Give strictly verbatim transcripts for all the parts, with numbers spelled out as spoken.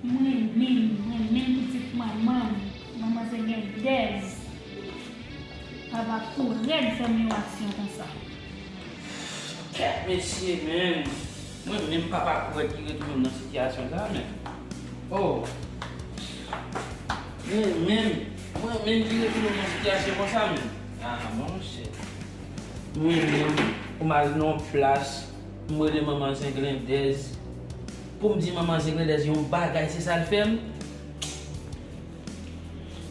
Mwen menm, mwen menm pitit manman m, manman Zengendèz, pa va kou rèd fè m yon aksyon konsa. Kèt mesye, men. Mwen menm papa kou rèd ki retwouve m nan sitiyasyon sa, men. Oh. Mwen menm, mwen menm ki retwouve m nan sitiyasyon konsa, men. Ah, monchè. Mwen menm, pou m al nan yon plas, m rele manman Zenglendèz. Pou m di manman Zenglendèz yon bagay, se sa l fè m.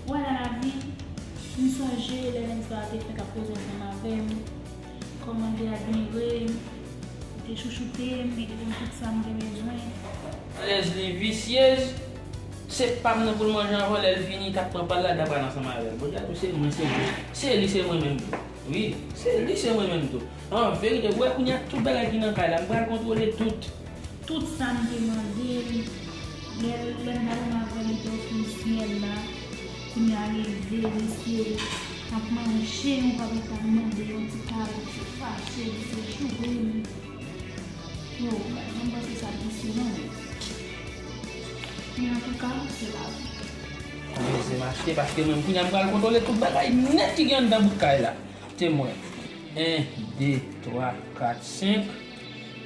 Wala lavi, m sonje lè nèg sa a te fenk ap koze ansanm avè m, kòman l te admire m, li te chouchoute m, li te ban m tout sa m te bezwen. Lèz li visyez, se pa m nan pou l manje anvan, lè l fini, l t ap pran pa l la, l t ap pral ansanm avè l. Bondye tou se mwen, se mwen. Se li, se mwen menm tou. Wi, se li, se mwen menm tou. An verite, ou wè kounye a tout bagay ki nan kay la, m pral kontwole tout. Tout sa m te mande l, lè, lè m t ap ansanm avè l, li te ofri m syèl la. Kounye a rive, mesye, m ap manje, yon pa gen tan m mande yon ti kado, li fache, li se joure m. Yo, mwen, mwen panse sa visye non, men. Men antouka, se lavi. Mwen se m achte paske mwen, kounye a m pral kontwole tout bagay nèt ki gen anndan bout kay la. Temwen. En, de, twa, kat, senk.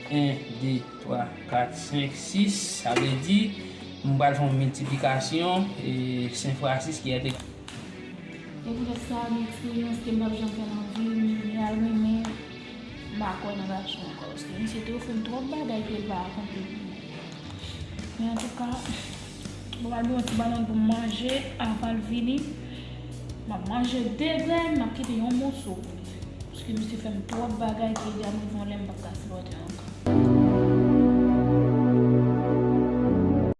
En, de, twa, kat, senk, sis. Sa vle di, m pral fè yon miltiplikasyon, e, senk fwa sis ki ete. E poutèt sa, gen eksperyans ke m p ap janm fè nan vi m, li al renmen, m pa kwè nan gason ankò, paske misye te ofri m twòp bagay ke l pa akonpli pou mwen. Men antouka, bon, m al bwè yon ti bannann pou m manje avan l vini. M ap manje de grenn, m ap kite yon moso pou li. Paske misye fè m twòp bagay ke li a m rive yon lè m p ap ka sipòte ankò.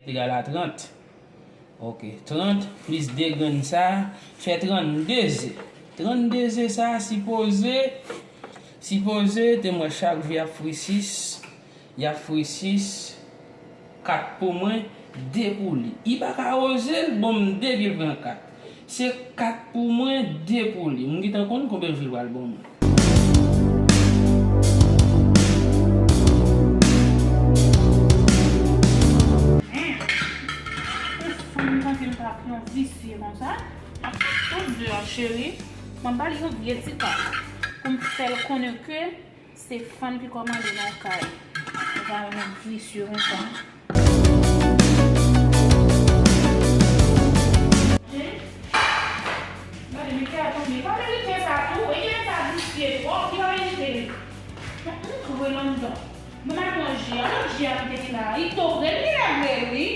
Egal a trant. Ok, trant plis de grenn sa fè trannde ze. Trannde ze sa sipoze, sipoze, te mwen chak jou y ap fri sis, y ap fri sis, kat pou mwen, de pou li. Li pa ka oze l, bon m de pye l pran kat. Se kat pou mwen, de pou li. M gentan konn konbyen jou l pral ban mwen. Fanm tankou m pa pran visye konsa. M ap fè tout di a, cheri. M ap ba l yon vye ti kado pou m fè l konnen ke se fanm ki kòmande nan kay. Ou pa renmen visye konsa. Gade, men kè a tonbe. Pa merite sa tou. E gen sa visye twòp, li pa merite li. Mwen, mwen twouve l anndan. Mwen al pran ji a. Mwen ji a ki te gen la. Li tou pre, li genlè vre, wi.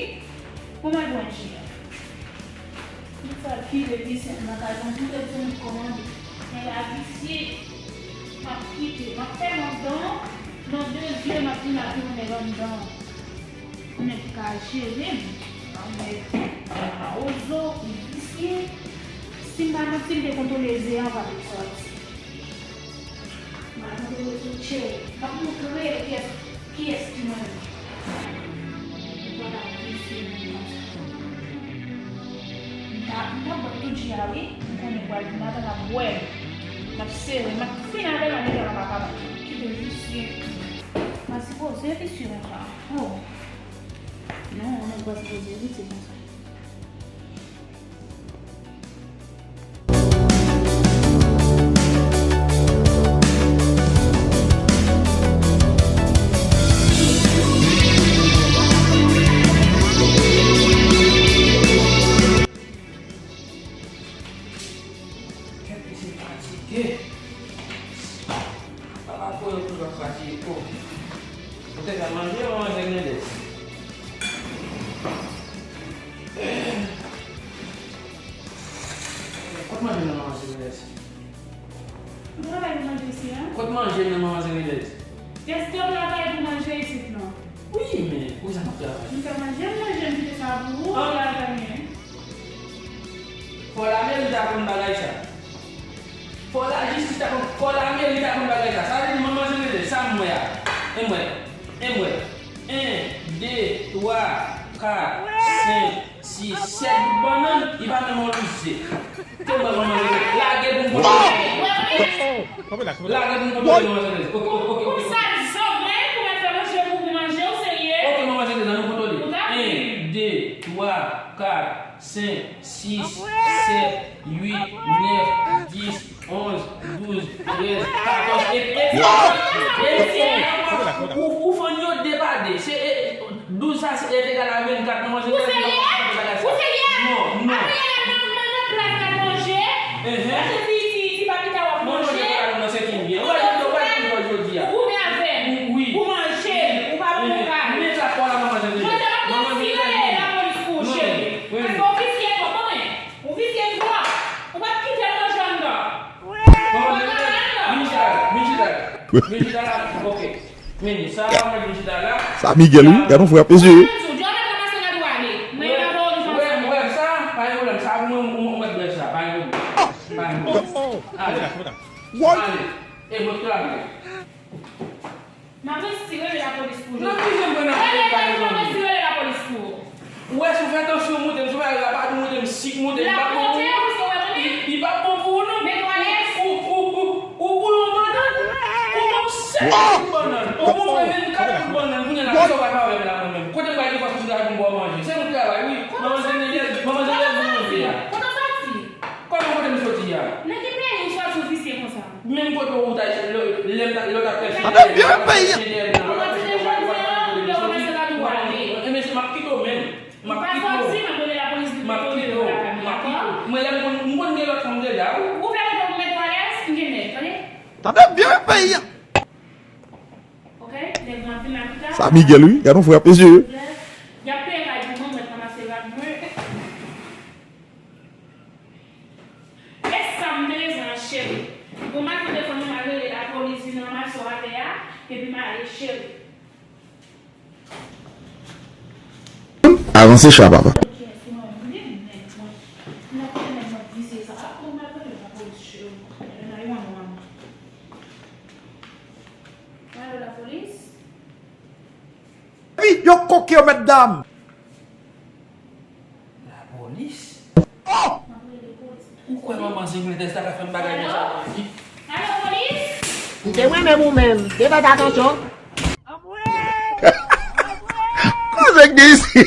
Mwen al pran ji a. Mwen sa ki le visye nan kay la. Mwen te di mwen kòmande. Men la visye, m ap kite. M ap fè l anndan. Nan de zye, m ap vin ak yon nèg anndan. Yon nèg ki ka jere m. Yon nèg mawozo, li visye. Si m pa manti, m te kontwole ze a, m pa t sòti. M pa t kontwole tout cheri. M ap montre l kiyès, kiyès ki mwen menm. Ou pa ka visye moun konsa. M ta, m ta bwè tout ji a, wi. M konnen pral, m ata m ap bwè l. M ap sere, m ap fin avè l, m ap mete l anba kabann. Kite visye. Pa sipoze visye konsa. Oh. Non, nèg pa sipoze evite konsa. Kèt mesye fatige. Papa Polo toujou ap fatige. Oh. Ou te ka manje, ou manje Zenglendèz. Kot manje nan manman Zenglendèz? Ou travay pou manje isi a? Kot manje nan manman Zenglendèz? Èske w travay pou manje isit non? Wi, men pou sa m ap travay. M ka manje, m manje, m kite sa pou ou, ou travay. Fò lameri ta konn bagay sa. Fò lajistis ta konn, fò lameri ta konn bagay sa. Sa vle di manman Zenglendèz, sa m wè a. E m wè, e m wè. En, de, twa, kat, senk, sis, sèt bout bannann, li pa menm yon lous ze. Te mwen manman Zenglendèz. Lage pou m konn bagay. Lage pou m konn bagay manman Zenglendèz. Ok, ok, ok, ok. Pou sa zòrèy pou mèt fè manje pou, pou manje, ou serye? Ok, manman Zenglendèz. Senk, sis, sèt, uit, nèf, dis, onz, douz, trèz, katòz, epi, epi, epi, ou, ou fann yo de pa de. Se, e, douz sa, se, e, egal a vennkat, non, manzè. Ou serye? Ou serye? Non, non. Apre, y a nan, nan, nan plas la manje. Ehe. Manje ti, ti, ti papita w ap manje. Manje pa nan se ki byen. Ou pa janm jodi a. Ou goumen avè m. Wi. Ou manje, ou pa bon kay. Men sa fò la, manman Jeanne. Jodi a, m ap file lapolis pou ou, cheri. Paske w visye twòp, konprann? Ou visye twòp. Ou p ap kite l manje anndan. Manman Jeanne, vin chita la, vin chita la. Vin chita la, ok. Men sa, mwen vin chita la. Sa Miguel, wi. Gad yon frè ap eseye. Mwen pa vle w ranmase rad ou ale. Mwen pa vle w ranmase. Wè, wè, sa, pa gen pwoblèm. Sa, mwen, mwen, mwen mèt bwè sa. Pa gen pwoblèm. Pa gen pwoblèm. Ale. Ale. E, mwen tou la vle. M ap resi rele lapolis pou ou. Nan ki jan mwen ap rele lapolis pou ou? Ou wè, si w fè tansyon moute m, si w fè rapadou moute m, sik moute m, li p ap bon pou ou. Li, li p ap bon pou ou, non. Ou, ou, ou, ou, ou boule yon bannann. Ou gon sèt bout bannann. Ou gon vennkat bout bannann. Kounye a la, kisa w pral fè avè m la, mwen menm? Kote m pral gen fòs pou m ta vin ba w manje? Se yon travay, wi. Manman Jeanne, manman Jeanne, manje manje. Kòman kote m soti a? Nan ki peyi w soti w visye konsa? Menm kote w ta lè, lè, lè w ta fè. Sa te byen peyi a. Ou kontinye jodi a, ou vle ranmase rad ou ale. Ebyen, se m ap kite w menm. M ap kite w. Ou pa soti, m ap rele lapolis pou mete w lakay mwen, dakò? Mwen, lè m konn, m konn gen lòt fanm deja, wi. Ou fè mete w mèt alèz, m gen nèg, tande? Sa te byen peyi a. Ok, nèg mwen ap vin la pita. Sa Miguel, wi. Gad yon frè ap eseye. Y ap peye kay pou mwen, mwen ranmase rad mwen. E sa m te bezwen an, cheri. Bon, m al pran telefòn nan, m al rele lapolis vin ranmase w atè a, epi m ale, cheri. Avanse cha, papa. Alo, lapolis? Epi, yo koke yo, mètdam. Lapolis? Oh! Ou kwè manman Zengletèz ta ka fè m bagay konsa? Alo, polis? M te renmen ou menm. Te fè atansyon. Koze k gen isi?